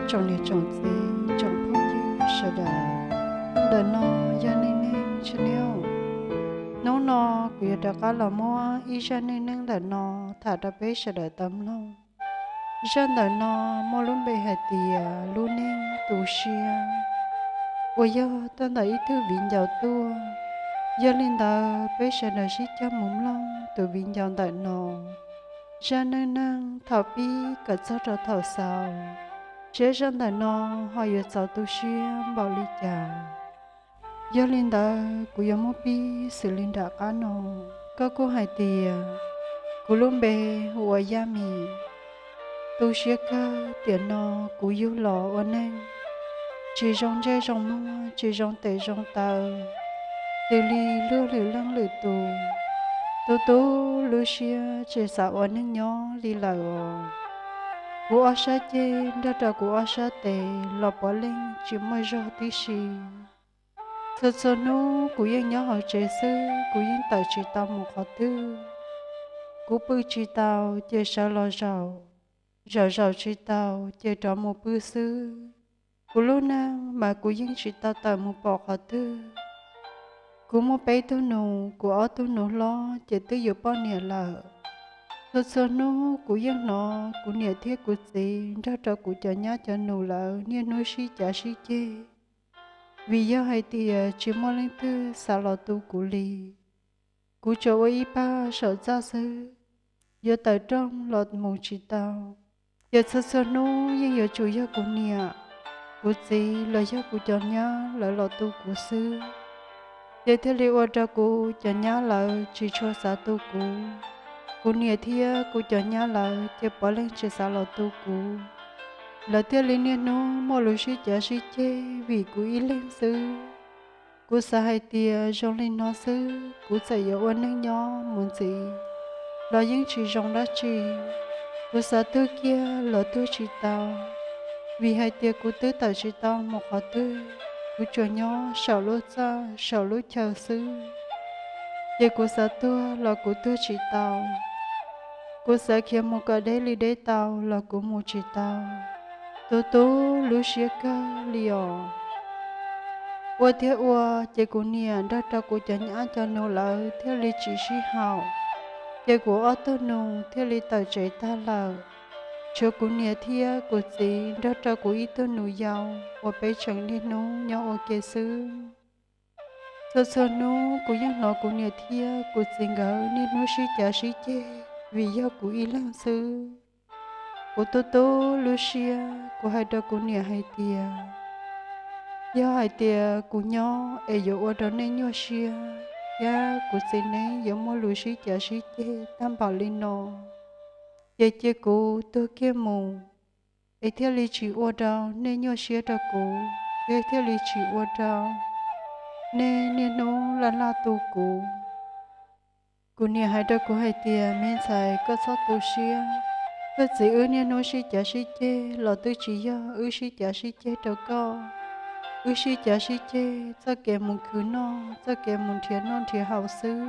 Tsoom niam tsoom txiv tsoom phooj ywg sawv daws, ntawm no yog Neej Neeg channel. Hnub no kuv yuav rov qab los muab ib zaj neej neeg ntawm no tham rau peb sawv daws tau mloog. Zaj ntawm no muaj lub npe hais tias lub neej tu siab, uas yog tuaj ntawm ib tug viv ncaus tuaj. Yog li ntawd peb sawv daws sib cog mus mloog tus viv ncaus ntawm no zaj neej neeg thaum pib kom txog rau thaum xaus, seb zaj ntawm no ho yuav txaus tu siab npaum li cas. Yog li ntawd kuv yuav muab pib xws li nram qab no. Koj kuj hais tias kuv lub npe hu ua Yaj Mim. Tu siab kawg, tiam no kuv yug los ua neeg tsis zoo ntsej zoo muag, tsis zoo tes zoo taw, tis li luag lwm leej lwm tus, tu tu lub siab tsis xav ua neeg nyob li lawm os. Kuv ob sab ceg nrog rau kuv ob sab tes los puav leej tsis muaj zog tib si. Txhua txhua hnub kuv yeej nyob hauv tsev xwb, kuv yeej tawm tsis tau mus qhov twg. Kuv pw tsis tau ces sawv los zaum, zaum zaum tsis tau ces rov mus pw xwb. Kuv lub neej mas kuv yeej tsis tau tawm mus pom qhov twg. Kuv muaj peb tug nus, kuv ob tug nus hlob ces twb yuav poj niam lawm. Txhua txhua hnub kuv yeej hnov kuv niam thiab kuv txiv nrog rau kuv cov nyab cov nus lawv niaj hnub sib cav sib ceg, vim yog hais tias tsis muaj leej twg xav los tu kuv li. Kuv tsuas ua ib pawg saum txaj xwb, yuav tawm rooj los mus tsis tau. Ces txhua txhua hnub yeej yuav tsum yog kuv niam, kuv txiv los yog kuv cov nyab lawv los tu kuv xwb. Ces thiaj li ua rau kuv cov nyab lawv tsis tshua xav tu kuv. Kuv niam thiab kuv cov nyab lawv ces puav leej tsis xav los tu kuv. Lawv thiaj li niaj hnub muaj lus sib cav sib ceg vim kuv ib leeg xwb. Kuv xav hais tias zoo li no xwb kuv txawm yuav ua neej nyob mus ntxiv los yeej tsis zoo dab tsi. Kuv xav tuag kiag los tuag tsis tau, vim hais tias kuv twb tawm tsis tau mus qhov twg. Kuv tsuas nyob saum lub txaj saum lub chaw xwb, ces kuv xav tuag los kuv tuag tsis tau. Kuv xav khiav mus kom deb li deb tau los kuv mus tsis tau. Tu tu lub siab kawg li os. Ua thiab ua, ces kuv niam nrog rau kuv cov nyab cov nus lawv thiaj li tsis sib haum. Ces kuv ob tug nus thiaj li tawm tsev tag lawm. Tshuav kuv niam thiab kuv txiv nrog rau kuv ib tug nus yau uas peb tseem niaj hnub nyob ua ke xwb. Txhua txhua hnub kuv yeej hnov kuv niam thiab kuv txiv nkawd niaj hnub sib cav sib ceg vim yog kuv ib leeg xwb. Kuv tu tu lub siab, kuv hais rau kuv niam hais tias, yog hais tias kuv nyob es yuav ua rau nej nyuaj siab thiab kuv txiv neeb yuav muaj lus sib cav sib ceg tag npaum li no, ces cia kuv tuag kiag mus, es thiaj li tsis ua rau nej nyuaj siab rau kuv, thiab thiaj li tsis ua rau nej niaj hnub laj laj tu kuv. Kuv niam hais rau kuv hais tias, me ntxhais, koj txhob tu siab. Koj txiv wb niaj hnub sib cav sib ceg los twb tsis yog wb sib cav sib ceg rau koj. Wb sib cav sib ceg txoj kev mus khwv noj, txoj kev mus nrhiav noj nrhiav haus xwb.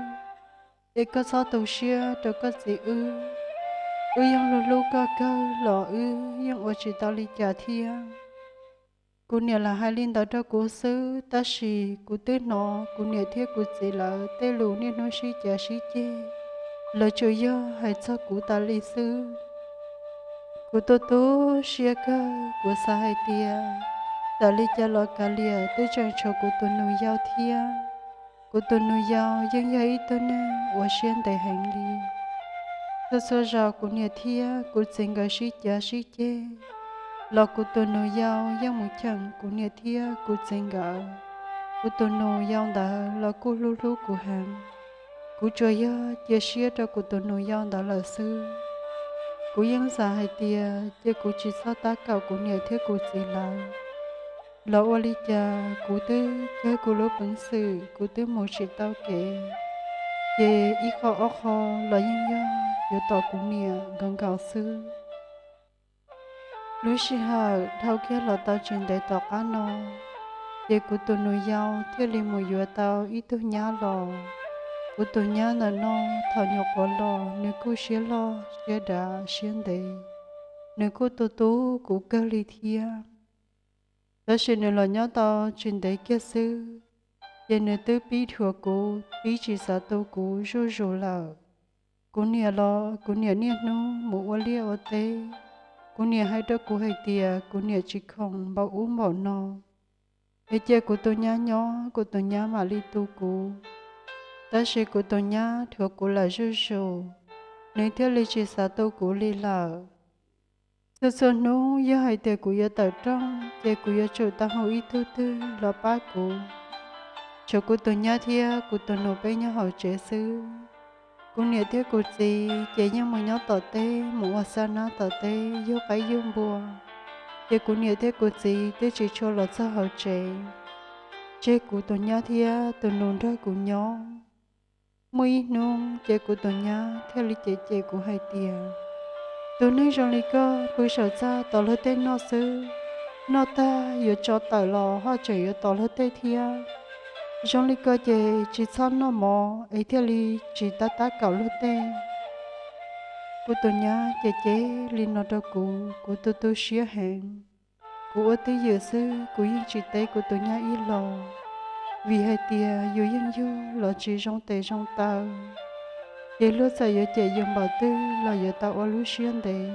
Es koj txhob tu siab rau koj txiv wb. Wb yeej hlub hlub koj kawg los wb yeej ua tsis tau li cas thiab. Kuv niam lam hais li ntawd rau kuv xwb, tab sis kuv twb hnov kuv niam thiab kuv txiv lawv tej lus niaj hnub sib cav sib ceg, lawv tsuas yog hais txog kuv tas li xwb. Kuv tu tu siab kawg, kuv xav hais tias, txawm li cas los kav liam twb tseem tshuav kuv tus nus yau thiab. Kuv tus nus yau yeej yog ib tug neeg uas siab ntev heev li. Txhua txhua zaus kuv niam thiab kuv txiv nkawd sib cav sib ceg los kuv tus nus yau yeej mus cheem kuv niam thiab kuv txiv nkawd. Kuv tus nus yau ntawd los kuj hlub hlub kuv heev. Kuv tsuas yog cia siab rau kuv tus nus yau ntawd lawm xwb. Kuv yeej xav hais tias cia kuv tsis txhob tab kaum kuv niam thiab kuv txiv lawv. Los ua li cas kuv twb kawg kuv lub peev xwm, kuv twb mus tsis tau kev, ces ib qho ob qho los yeej yog yuav tom kuv niam nkaus nkaus xwb. Lub sij hawm dhau kiag los tau tsis ntev tom qab no, ces kuv tus nus yau thiaj li mus yuav tau ib tug nyab los. Kuv tus nyab ntawm no thaum nyuam qhuav los nws kuj siab loj siab dav siab ntev, nws kuj tu tu kuv kawg li thiab. Tab sis nws los nyob tau tsis ntev kiag xwb, ces nws twb pib dhuav kuv, pib tsis xav tu kuv zuj zus lawm. Kuv niam los kuv niam niaj hnub mus ua liaj ua teb. Kuv niam hais rau kuv hais tias kuv niam tsis khoom npaum ub npaum no, es cia kuv tus nyab nyob kuv tus nyab mam li tu kuv. Tab sis kuv tus nyab dhuav kuv lawm zuj zus, nws thiaj li tsis xav tu kuv li lawm. Txhua txhua hnub yog hais tias kuv yuav tawm rooj ces kuv yuav tsum tau hu ib tug twg los pab kuv. Tshuav kuv tus nyab thiab kuv tus nus peb nyob hauv tsev xwb. Kuv niam thiab kuv txiv ces yeej mus nyob tom teb mus ua xa nab tom teb yug qaib yug npua, ces kuv niam thiab kuv txiv twb tsis tshua los txog hauv tsev, tseg kuv tus nyab thiab tus nus nrog kuv nyob. Muaj ib hnub ces kuv tus nyab thiaj li cem cem kuv hais tias, tus neeg zoo li koj pw saum txaj tos luag tej noj xwb, noj tag yuav tso tawm los ho tseem yuav tos luag tej thiab. Zoo li ko ces tsis txhob noj mov es thiaj li tsis tab tab kaum luag tej. Kuv tus nyab ces cem li no rau kuv, kuv tu tu siab heev. Kuv ua twj ywm xwb kuv yeej tsis teb kuv tus nyab ib los, vim hais tias yus yeej yug los tsis zoo tes zoo taw, ces luag txawm yuav cem yus npaum twg los yuav tau ua lub siab ntev.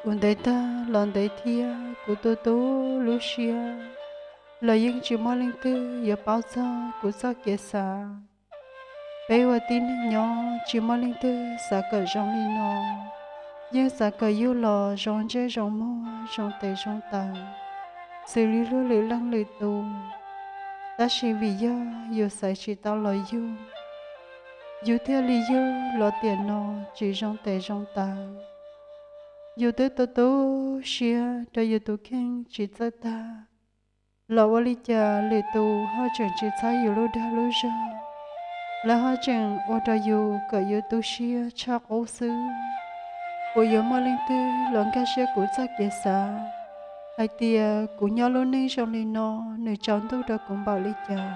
Kuv ntev tag los ntev thiab kuv tu tu lub siab, los yeej tsis muaj leej twg yuav paub txog kuv txoj kev xav. Peb ua tib neeg nyob tsis muaj leej twg xav kom zoo li no, yeej xav kom yug los zoo ntsej zoo muag zoo tes zoo taw, xws li luag lwm leej lwm tus. Tab sis vim yog yus xaiv tsis tau los yug, yus thiaj li yug los tiam no tsis zoo tes zoo taw. Yus twb tu tu siab rau yus tus kheej tsis txawj tag, los ua li cas lwm tus ho tseem tsis txhawb yus lub dag lub zog, lawv ho tseem ua rau yus kom yus tu siab tshaj qub xwb. Puas yuav muaj leej twg los nkag siab kuv txoj kev xav hais tias kuv nyob lub neej zoo li no, nws tsaus ntuj rau kuv npaum li cas?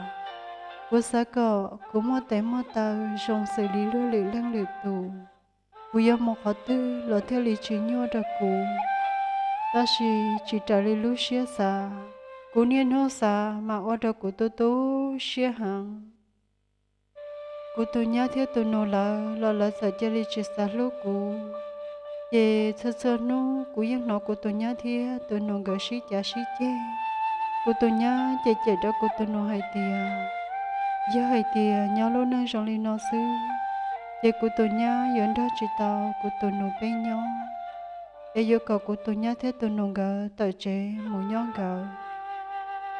Kuv xav kom kuv muaj tes muaj taw zoo xws li luag lwm leej lwm tus, kuv yuav mus qhov twg los thiaj li tsis nyuaj rau kuv. Tab sis tsis raws li lub siab xav, kuv niaj hnub xav mas ua rau kuv tu tu siab heev. Kuv tus nyab thiab tus nus lawv los lawv txawm cia li tsis xav hlub kuv, ces txhua txhua hnub kuv yeej hnov kuv tus nyab thiab tus nus nkawd sib cav sib ceg. Kuv tus nyab ces cem rau kuv tus nus hais tias, yog hais tias nyob lub neej zoo li no xwb, ces kuv tus nyab yuav nrog tsis tau kuv tus nus peb nyob, es yuav kom kuv tus nyab thiab tus nus nkawd tawm tsev mus nyob nkawd.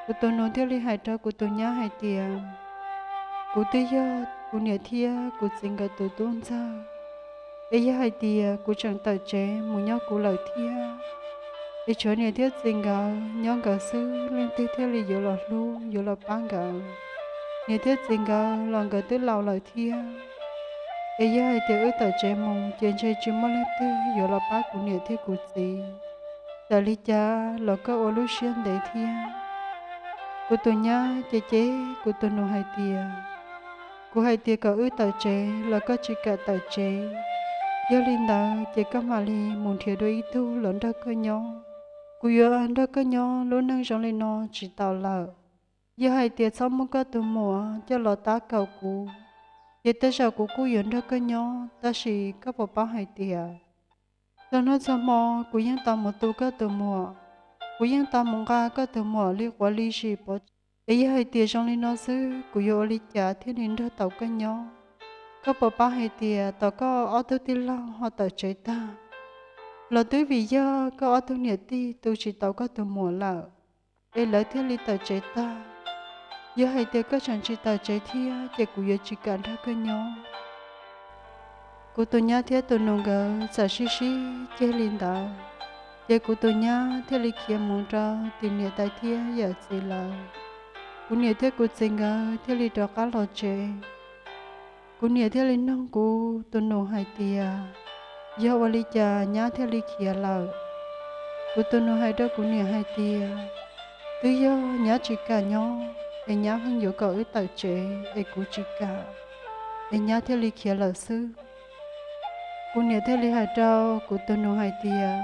Kuv tus nus thiaj li hais rau kuv tus nyab hais tias, kuv twb yog kuv niam thiab kuv txiv nkawd tus tub ntxawg, es yog hais tias kuv tseem tawm tsev mus nyob kuv lawm thiab, es tshuav niam thiab txiv nkawd nyob nkawd xwb, leej twg thiaj li yuav los hlub yuav los pab nkawd? Niam thiab txiv nkawd los nkawd twb laus lawm thiab, es yog hais tias wb tawm tsev mus ces ntshe tsis muaj leej twg yuav los pab kuv niam thiab kuv txiv. Txawm li cas los koj ua lub siab ntev thiab. Kuv tus nyab ces cem kuv tus nus hais tias, kuv hais tias kom wb tawm tsev los koj tsis kam tawm tsev. Yog li ntawd ces koj mam li mus nrhiav dua ib tug los nrog koj nyob. Kuv yuav nrog koj nyob lub neej zoo li no tsis tau lawm. Yog hais tias txhob muab koj tus muam coj los tab kaum kuv, ces tej zaum kuv kuj yuav nrog koj nyob. Tab sis koj puas paub hais tias txhua hnub txhua hmo kuv yeej tau mus tu koj tus muam, kuv yeej tau mus nqa koj tus muam li quav li zis pov tseg. Es yog hais tias zoo li no xwb kuv yuav ua li cas thiaj li nrog tau koj nyob? Koj puas paub hais tias thaum koj ob tug tij laug ho tawm tsev tag, los twb vim yog koj ob tug niam tij tu tsis tau koj tus muam lawm, es lawv thiaj li tawm tsev tag. Yog hais tias koj tseem tsis tawm tsev thiab ces kuv yuav tsis kam nrog koj nyob. Kuv tus nyab thiab tus nus nkawd txawm sib sib ceg li ntawd, ces kuv tus nyab thiaj li khiav mus rau tim niam tais thiab yawm txiv lawv. Kuv niam thiab kuv txiv nkawd thiaj li rov qab los tsev. Kuv niam thiaj li nug kuv tus nus hais tias, yog ua li cas nyab thiaj li khiav lawm? Kuv tus nus hais rau kuv niam hais tias, twb yog nyab tsis kam nyob, es nyab pheej yuav kom wb tawm tsev es kuv tsis kam, es nyab thiaj li khiav lawm xwb. Kuv niam thiaj li hais rau kuv tus nus hais tias,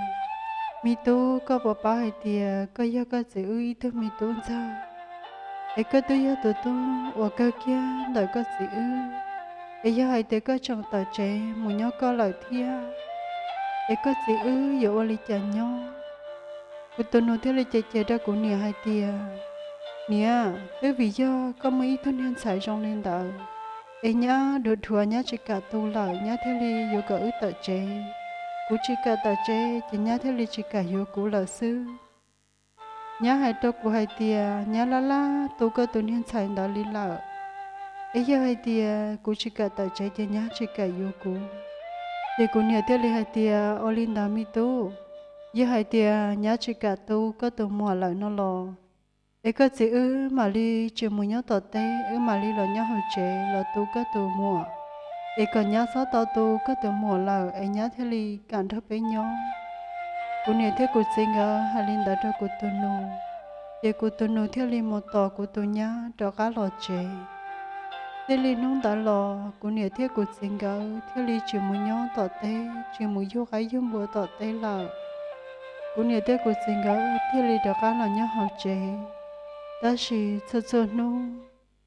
Me tub, koj puas paub hais tias koj yog koj txiv wb ib tug me tub ntxawg, es koj twb yog tus tub uas kawg kiag ntawm koj txiv wb, es yog hais tias koj tseem tawm tsev mus nyob koj lawm thiab, es koj txiv wb yuav ua li cas nyob? Kuv tus nus thiaj li cem cem rau kuv niam hais tias, Niam, twb vim yog koj muaj ib tug niag ntxhais zoo li ntawd, es nyab dhuav dhuav nyab tsis kam tu lawm nyab thiaj li yuav kom wb tawm tsev. Kuv tsis kam tawm tsev ces nyab thiaj li tsis kam yuav kuv lawm xwb. Nyab hais rau kuv hais tias nyab laj laj tu koj tus niag ntxhais ntawd li lawm, es yog hais tias kuv tsis kam tawm tsev ces nyab tsis kam yuav kuv. Ces kuv niam thiaj li hais tias, Ua li ntawd me tub, yog hais tias nyab tsis kam tu koj tus muam lawm no los, es koj txiv wb mam li tsis mus nyob tom teb, wb mam li los nyob hauv tsev los tu koj tus muam, es kom nyab txhob tau tu koj tus muam lawm es nyab thiaj li kam nrog peb nyob. Kuv niam thiab kuv txiv nkawd hais li ntawd rau kuv tus nus, ces kuv tus nus thiaj li mus tos kuv tus nyab rov qab los tsev. Txij li hnub ntawd los kuv niam thiab kuv txiv nkawd thiaj li tsis mus nyob tom teb, tsis mus yug qaib yug npua tom teb lawm. Kuv niam thiab kuv txiv nkawd thiaj li rov qab los nyob hauv tsev. Tab sis txhua txhua hnub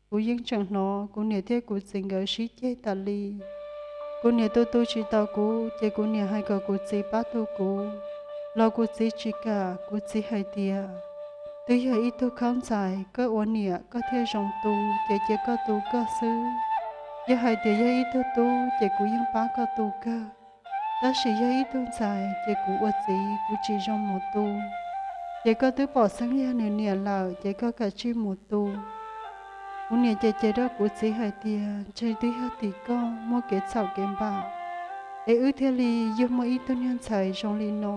kuv yeej tseem hnov kuv niam thiab kuv txiv nkawd sib ceg tas li. Kuv niam tu tu tsis tau kuv ces kuv niam hais kom kuv txiv pab tu kuv, los kuv txiv tsis kam. Kuv txiv hais tias, Twb yog ib tug khaub ntxais, koj ua niam koj thiaj zoo tu, ces cia koj tu koj xwb. Yog hais tias yog ib tug tub ces kuv yeej pab koj tu kawg, tab sis yog ib tug ntxhais ces kuv ua txiv kuv tsis zoo mus tu. Ces koj twb pom xeeb yog nws niam lawm ces koj kav tsij mus tu. Kuv niam cem cem rau kuv txiv hais tias, Ntshe twb yog tim koj muaj kev txhaum kev npam, es wb thiaj li yug muaj ib tug niag ntxhais zoo li no.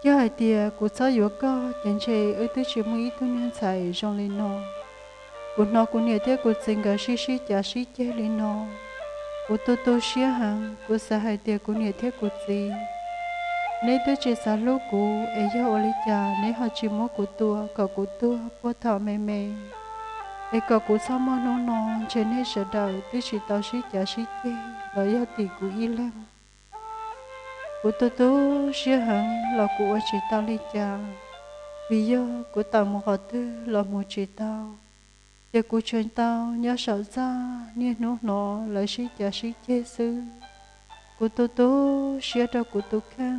Yog hais tias kuv txhob yuav koj ces ntshe wb twb tsis muaj ib tug niag ntxhais zoo li no. Kuv hnov kuv niam thiab kuv txiv nkawd sib sib cav sib ceg li no, kuv tu tu siab heev. Kuv xav hais tias, Kuv niam thiab kuv txiv, neb twb tsis xav hlub kuv es yog ua li cas neb ho tsis muab kuv tua kom kuv tuag puag thaum me me? Es kom kuv txhob muaj hnub no, ntshe nej sawv daws twb tsis tau sib cav sib ceg los yog tim kuv ib leeg. Kuv tu tu siab heev los kuv ua tsis tau li cas, vim yog kuv tawm mus qhov twg los mus tsis tau, ces kuv tsuas tau nyob saum txaj niaj hnub hnov lawv sib cav sib ceg xwb. Kuv tu tu siab rau kuv tus kheej,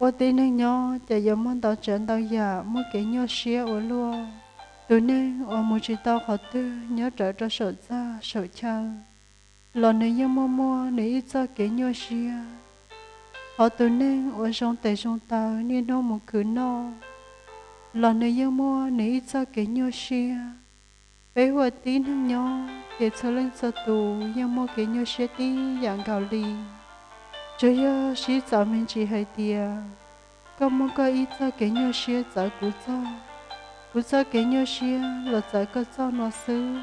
ua tib neeg nyob ces yuav muaj ntau tsav ntau yam muaj kev nyuaj siab ua luaj. Tus neeg uas mus tsis tau qhov twg nyob rawv rau saum txaj saum chaw los nws yeej muaj muaj nws ib txoj kev nyuaj siab. Hos tus neeg uas zoo tes zoo taw niaj hnub mus khwv noj los nws yeej muaj nws ib txoj kev nyuaj siab. Peb ua tib neeg nyob ces txhua leej txhua tus yeej muaj kev nyuaj siab tib yam nkaus li. Tsuas yog sib txawv me ntsis hais tias, koj muaj koj ib txoj kev nyuaj siab txawv kuv txoj, kuv txoj kev nyuaj siab los txawv koj txoj no xwb.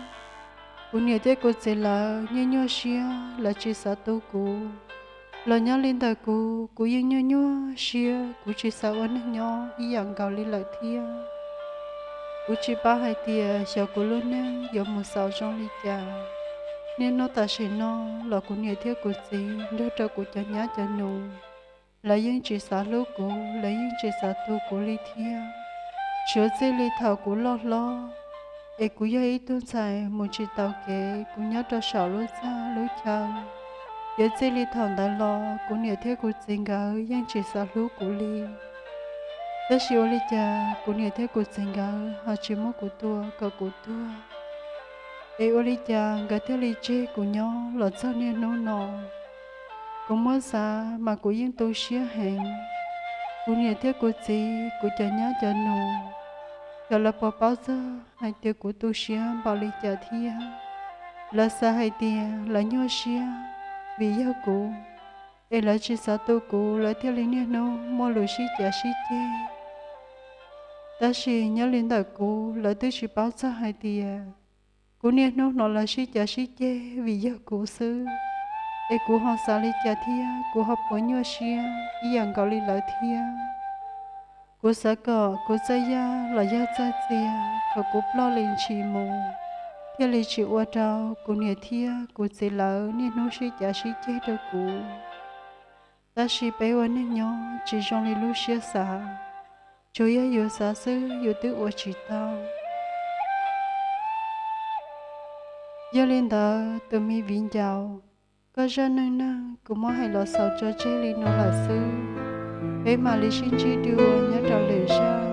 Kuv niam thiab kuv txiv lawv nyuaj nyuaj siab lawv tsis xav tu kuv, los nyob li ntawm kuv, kuv yeej nyuaj nyuaj siab kuv tsis xav ua neeg nyob ib yam nkaus li lawm thiab. Kuv tsis paub hais tias xyov kuv lub neej yuav mus xaus zoo li cas. Niaj hnub tam sim no los kuv niam thiab kuv txiv nrog rau kuv cov nyab cov nus, lawv yeej tsis xav hlub kuv, lawv yeej tsis xav tu kuv li thiab. Suav txij li thaum kuv loj hlob, es kuv yog ib tug ntxhais mus tsis tau kev, kuv nyob rau saum lub txaj lub chaw, ces txij li thaum ntawd los kuv niam thiab kuv txiv nkawd yeej tsis xav hlub kuv li. Tab sis ua li cas kuv niam thiab kuv txiv nkawd ho tsis muab kuv tua kom kuv tuag, es ua li cas nkawd thiaj li tseg kuv nyob los txog niaj hnub no? Kuv muab xav mas kuv yeej tu siab heev. Kuv niam thiab kuv txiv, kuv cov nyab cov nus, xyov lawv puas paub txog hais tias kuv tu siab npaum li cas thiab. Lawv xav hais tias lawv nyuaj siab vim yog kuv, es lawv tsis xav tu kuv lawv thiaj li niaj hnub muaj lus sib cav sib ceg. Tab sis nyob li ntawm kuv lawv twb tsis paub txog hais tias kuv niaj hnub hnov lawv sib cav sib ceg vim yog kuv xwb, es kuv ho xav li cas thiab kuv ho puas nyuaj siab ib yam nkaus li lawv thiab. Kuv xav kom kuv txawj yaj los yog txawj txias kom kuv ploj li ntshis mus, thiaj li tsis ua rau kuv niam thiab kuv txiv lawv niaj hnub sib cav sib ceg rau kuv. Tab sis peb ua neeg nyob tsis zoo li lub siab xav. Tsuas yog yus xav xwb yus twb ua tsis tau. Yog li ntawd tus me viv ncaus, koj zaj neej neeg kuv muab hais los xaus tso tseg li no lawm xwb. Peb mam li sib ntsib dua nyob rau lwm zaj.